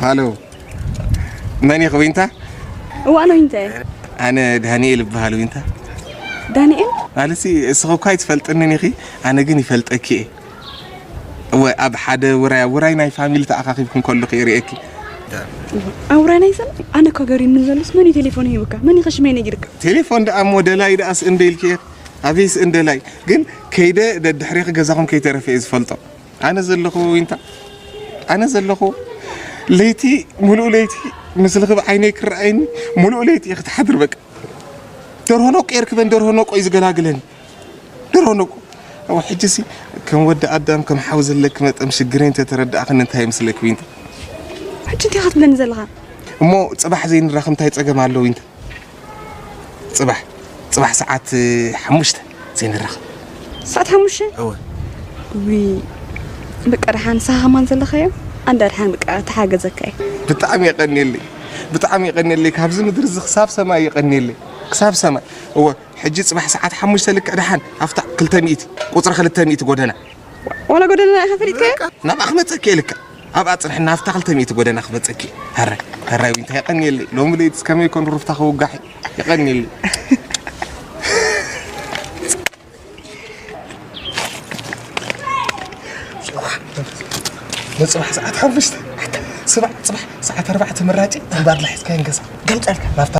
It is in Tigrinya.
ሃሎ፣ መን ኢኺ ዊንታ? እዋኖ ዊንታ። ኣነ ዳንኤል እበሃል ዊንታ። ዳንኤል? ኣነሲ እስኺ እኳ ኣይትፈልጥንን ኢኺ፣ ኣነ ግን ይፈልጠኪ እየ። እወ፣ ኣብ ሓደ ውራይ፣ ኣብ ውራይ ናይ ፋሚሊ ተኣኻኺብኩም ከለኹ እየ ርእየኪ። ኣውራይ ናይ ሰብ ኣነ እኳ ገሪምኒ ዘሎስ መን እዩ ቴሌፎን ሂቡካ? መን እዩ ከሽመይ ነጊርካ? ቴሌፎን ደኣ እሞ ደላይ ደኣ ስእንደ ኢልኪ እየ። ኣበይ ስእንደላይ? ግን ከይደ ደድሕሬኺ ገዛኹም ከይተረፈ እየ ዝፈልጦ። ኣነ ዘለኹ ዊንታ፣ ኣነ ዘለኹ። ለይቲ፣ ሙሉእ ለይቲ ምስልኺ ብዓይነይ ክረኣየኒ፣ ሙሉእ ለይቲ እየ ክትሓድር በቃ። ደርሆ ነቆ የርክበን፣ ደርሆ ነቆ እዩ ዝገላግለኒ። ደርሆ ነቆ። ኣብ ሕጂሲ ከም ወዲ ኣዳም ከም ሓው ዘለኪ መጠን ሽግረይ እንተተረዳእኽኒ እንታይ ይመስለኪ ዊንታ? ሕጂ እንታይ ኢኻ ትብለኒ ዘለኻ? እሞ ጽባሕ ዘይንራኸብ እንታይ ጸገም ኣለዎ ዊንታ? ጽባሕ፣ ጽባሕ ሰዓት ሓሙሽተ ዘይንራኸብ። ሰዓት ሓሙሽተ? እወ። ዊ በቃ ደሓን ንስኻ ከማን ዘለኻዮ ኣንዳ ደሓን በቃ ተሓገዘካ እየ። ብጣዕሚ የቐንየለይ፣ ብጣዕሚ የቐንየለይ። ካብዚ ምድሪ እዚ ክሳብ ሰማይ የቐንየለይ፣ ክሳብ ሰማይ። እወ፣ ሕጂ ጽባሕ ሰዓት ሓሙሽተ ልክዕ ደሓን ኣብታ ክልተ ሚእቲ፣ ቁጽሪ ክልተ ሚእቲ ጎደና። ዋላ ጎደና ኢኻ ፈሊጥካዮ? ናብኣ ክመጸኪ እየ ልክዕ ኣብኣ ጽንሕና ኣብታ ክልተ ሚእቲ ጎደና ክመጸኪ። ሃራይ፣ ሃራይ ዊንታ የቐንየለይ። ሎሚ ለይትስ ከመይ ኮን ሩፍታ ክውጋሕ የቐንየለይ። ንጽባሕ ሰዓት ሓሙሽተ ስማዕ፣ ጽባሕ ሰዓት ኣርባዕተ መራጭ እምባር ላሒዝካ ይንገሳ። ገምጠልካ ናብታ